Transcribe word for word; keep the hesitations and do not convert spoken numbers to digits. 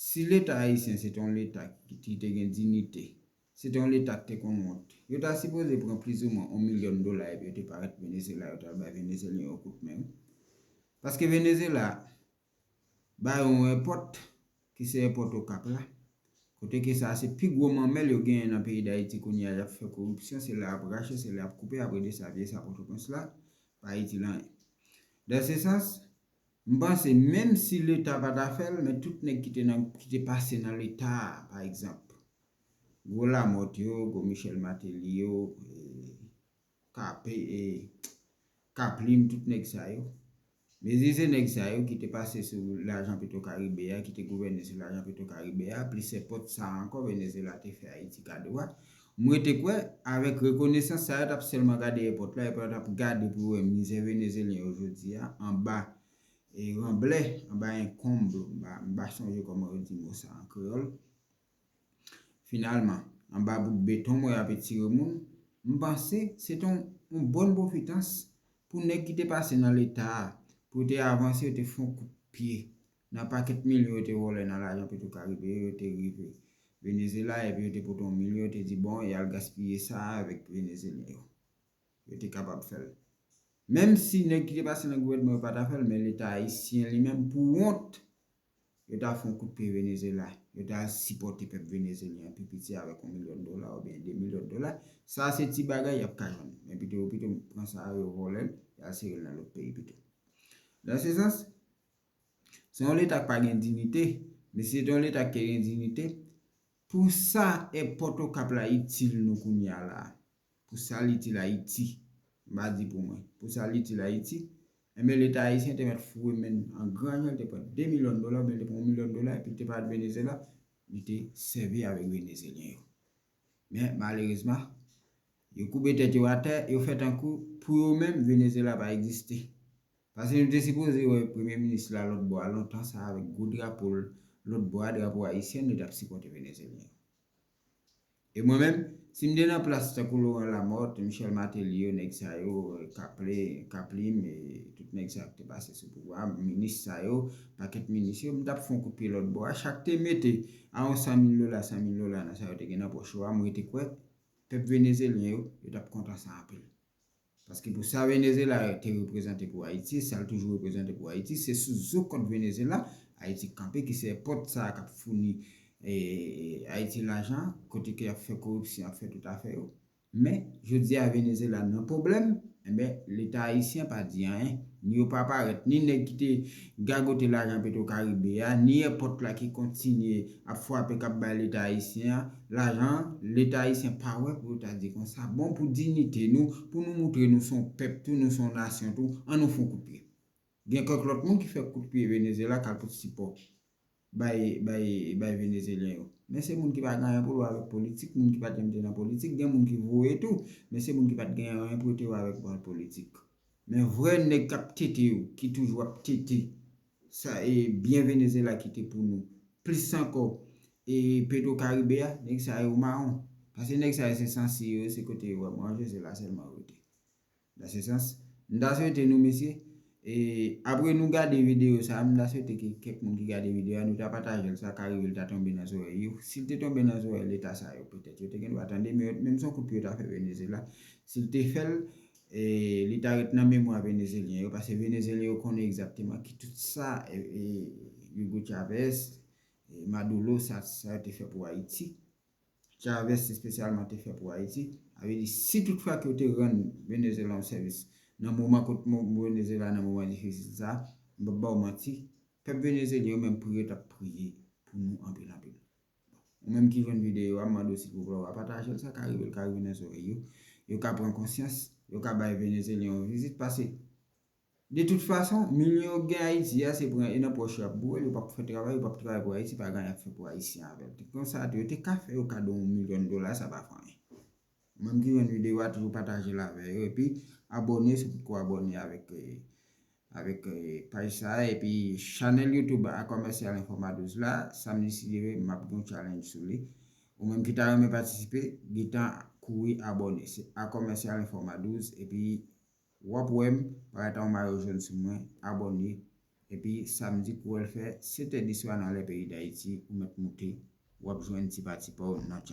Si Leta ayisyen se te yon Leta ki, ki te gen diyite, se te yon Leta ki te konn wont, yo ta sipoze pran plizoumwen yon milyon dola epi yo te parèt Venezuela, yo ta bay Venezuelyen yo kout men. Paske Venezuela ba yo yon èpòt ki se èpòt Okap la, kote ke sa se pi gwo manmèl yo genyen nan peyi Dayiti kounye a, y ap fè koripsyon, se la y ap rache, se la y ap koupe, apre de sa, vye sa Pòtoprens la, pa itil anyen. Dans ce sens, m panse, menm si Leta pa ta fè l, men tout nèg ki te nan, ki te pase nan Leta a, pa egzanp, gwo Lamothe yo, gwo Michel Martelly yo, e, Kape, e, Kaplim, tout nèg sa yo. Mezi se nèg sa yo ki te pase sou lajan Petro Caribe a, ki te gouvène sou lajan Petro Caribe a, plis èpòt sa a ankò, Venezuela te fè Ayiti kado a. M rete kwè, avèk rekonesans sa yo, t ap sèlman gade èpòt la, epi yo t ap gade pou yo wè mizè Venezuelyen yo jodi a, anba, e, ranblè, anba enkonb, m pa, m pa sonje kòman yo di mo sa an kreyòl. Finalman, anba bout beton mwen y ap etire moun, m panse se te yon, yon bòn pwofitans pou nèg ki te pase nan Leta a, pou yo te avanse, yo te fè yon kout pye nan pakèt milyon yo te vòlè nan lajan Petro Caribe yo, yo te rive Venezuela, epi yo te pote yon milyon, yo te di, bon, y al gaspiye sa avèk Venezuelyen yo. Yo te kapab fè l. Menm si nèg ki te pase nan gouvènman yo pa ta fè l, men Leta ayisyen li menm, pou wont, yo ta fè yon kout pye Venezuela, yo ta sipòte pèp venezuelyen an pi piti avèk yon milyon dola oubyen de milyon dola. Sa se ti bagay y ap ka jwenn. Men pito yo pito pran sa yo vòlè l, y al sere l nan lòt peyi pito. Dans ce sens, se yon Leta k pa gen diyite, men si se te yon Leta ki te gen diyite, pou sa èpòt Okap la itil nou kounye a la, pou sa l itil Ayiti, m pa di pou mwen, pou sa l itil Ayiti, enben Leta ayisyen te mèt foure men l an gran jan, l te pran de milyon dola, oubyen l te pran yon milyon dola, epi l te parèt Venezuela, li te sèvi avèk Venezuelyen yo. Men, malerezman, yo koube tèt yo atè, yo fè tankou, pou yo menm, Venezuela pa egziste. Paske nou te sipoze wè premye minis la lòt bò a lontan sa avèk gwo drapo l lòt bò a, drapo ayisyen, li t ap sipòte Venezuelyen yo. E mwen menm, si m te nan plas tankou Laurent Lamothe, Michel Martelly yo, nèg sa yo, Kaple, Kaplim, e tout nèg sa yo ki te pase sou pouvwa a, minis sa yo, pakèt minis yo, m t ap fè yon kout pye lòt bò a, chak te mete a yon san mil dola, san mil dola nan sa yo te gen nan pòch yo a, m rete kwè, pèp venezuelyen yo, yo t ap kontan sa anpil. Paske pou sa Venezuela te reprezante pou Ayiti, sa l toujou reprezante pou Ayiti, se sou zo kòd Venezuela Ayiti kanpe, ki se èpòt sa a k ap founi, e, Ayiti lajan, kote ke y ap fè koripsyon, y ap fè tout afè yo. Men, jodi a Venezuela nan pwoblèm, enben, Leta ayisyen pa di anyen, ni yo pa parèt, ni nèg ki te gagote lajan Petro Caribe a, ni èpòt la ki kontinye ap frape, k ap bay Leta ayisyen an lajan, Leta ayisyen pa wè pou yo ta di konsa, bon, pou diyite nou, pou nou moutre nou se yon pèp tou, nou se yon nasyon tou, an nou fè yon kout pye. Gen kèk lòt moun ki fè kout pye Venezuela k al pote sipò bay, bay, bay venezuelyen yo. Men se moun ki pa gen anyen pou l wè avèk politik, moun ki pa t janm te nan politik, gen moun ki voye tou, men se moun ki pa t gen anyen pou yo te wè avèk bò politik. Men vrè nèg k ap tete yo, ki toujou ap tete sa, e byen Venezuela ki te pou nou, plis ankò, e Petro Caribe a, nèg sa yo mawon. Paske nèg sa yo se sansi yo, se kote yo wè manje, se la sèlman yo rete. Dans ce sens, m ta swete nou, mesye, e apre nou gade videyo sa a, m ta swete ke kèk moun ki gade videyo a, nou ta pataje l, sa ka rive l ta tonbe nan zòrèy yo. Si l te tonbe nan zòrèy Leta sa yo, petèt yo te gen dwa tande, men yo, menm se yon kout pye yo ta fè Venezuela. Si l te fè l, e, li ta ret nan memwa venezuelyen yo, paske venezuelyen yo konnen egzakteman ki tout sa, e, e, Hugo Chavez, e, Maduro, sa, sa yo te fè pou Ayiti. Chavez espesyalman te fè pou Ayiti. Sa vle di, si tout fwa ke yo te rann Venezuela yon sèvis, nan moman kot mo-, Venezuela nan moman difisil sa, m p ap ba w manti, pèp venezuelyen yo menm priye t ap priye pou nou anpil anpil. Ou menm ki jwenn videyo a, m mande w silvouplè w a pataje l, sa ka rive l ka rive nan zòrèy yo, yo ka pran konsyans, yo ka bay venezuelyen yon vizit, paske de tout fason, milyon yo gen Ayiti a, se pran e nan pòch yo ap boure l, yo p ap fè travay, yo p ap travay pou Ayiti, pa gen anyen y ap fè pou Ayisyen avè l. Konsa tou, yo te ka fè yo kado yon milyon dola, sa pa fè anyen. Ou menm ki jwenn videyo a, toujou pataje l avè yo, epi abòne si w potko abòne avèk, e, avèk, e, paj sa a, epi chanèl YouTube A Commercial Info Madouz la, samdi si Dye vle, m ap gen yon challenge sou li. Ou menm ki ta renmen patisipe, gentan kouri abòne. Se A Commercial Info Madouz, epi w ap wè m parèt an yon mayo jòn sou mwen, abòne, Epi samdi kou w wè l fè sèt è di swa nan lè peyi Dayiti, ou mèt moute, w ap jwenn ti pati pa w nan tchat.